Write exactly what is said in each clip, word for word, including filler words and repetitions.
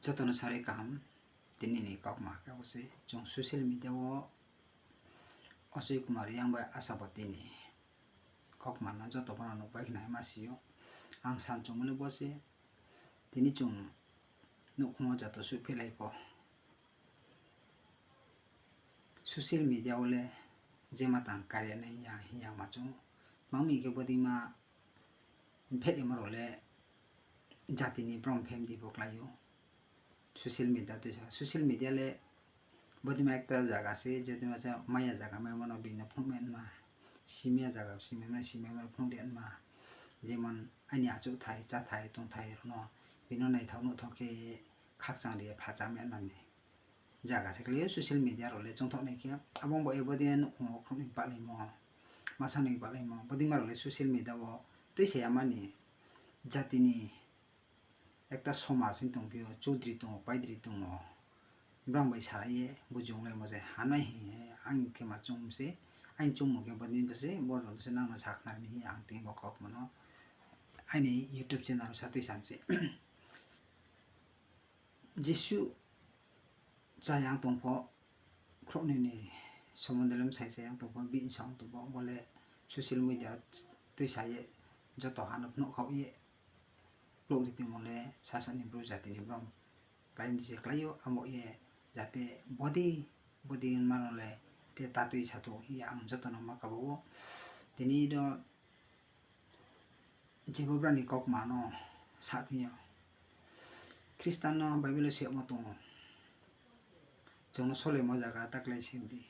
Joto no sarui kaham, tini ni kaukma khe bo se chung social media wo Ajoy Kumar Reang bai Asha Boti ni kaukma no joto bono nuhpai khna ma si ou. Ang samchungmo le bo se, tini chung nouhkhong wo joto suh phelai pho social media wo le je ma tang karya nai ya hing ya ma chung ou. Tma hing khe bodeima phehlimo rao le jati ni brom phem di pho klái ou. Social media tuisa, social media le bodeima ekta zaga se, je tuima se maya zaga maimo no bini no phnuh mai ma, simaya zaga simai ma, simai ma no phnuh ri ma. Jemon aini achouhthai, cháthai, tongthai rao no bini no naithao nuhthaoh khe khakchang ri ye phacha mai ma ni zaga se klái ou social media rao le choungthaoh nai khe. Abo ong bo ye bodei nouhkhong wo khrouhnoi bahlaimo, masa noi bahlaimo, bodeima rao le social media wo tuisa ya ma ni jati ni ekta somaj hing tongphi ou, choudri tong ou, paidri tong ou, brang bai salai ye bujung laimo se hamnai hing ye ang khe ma chung se, aini chungmo khe bodei bo se, bo rao se nang no sakhnari ni hing ye ang tini bo kaukma no aini YouTube channel wo sa tuisa mi se. Jisu chayang tong pho, khrouhnoi ni somondo le bsai chayang tong pho, bini song tong pho, bo le social media tuisa ye joto ha no phnuh khaoh ye plouh ri tongmo le sasa ni Bru jati ni brom klái di se klái ou, abo ye jate bodei, bodei ma no le te ta tuisa tong hing ye ang joto no ma kabo ou. Tini no jebo brao ni kaukma no sa thing yo, Khristan no Bible wo siyagmo tong ou. Chung no solemo zaga ta klái se di.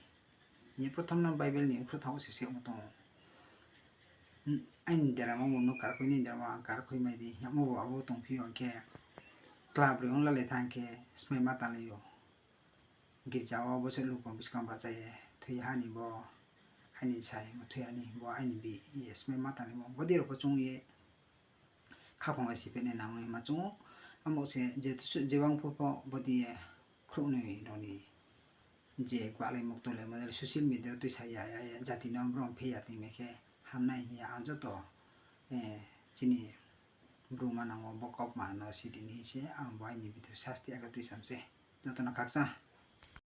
Hing ye prothom no Bible ni bkhrouh thanng wo se siyagmo tong ou. Aini deramo no karkhui, nini deramo ang karkhui mai di hingmo bo abo tongphi yo hing khe, kla broi ong lalai thanng khe smai ma tanglai ou. Girja wo bo se luku buskang bahcha ye, thoi ha ni bo aini sai, bo thoi ha ni bo aini bi, ye smai ma tanglai ou. Bodei rao pho chung ye khaphang bai si phainai nang ye ma chung ou. Abo se je, jebang pho pho bodei ye khrouhnoi rao ni je bahlaimo tonglaimo social media tuisa ya ya ye jati no brom phe ya tingmai khe hamnai hing ye ang joto, chini Bru manang wo bo kaukma no siri ni hing se ang bo aini video sasti age tuisa mi se. Joto no khakchang.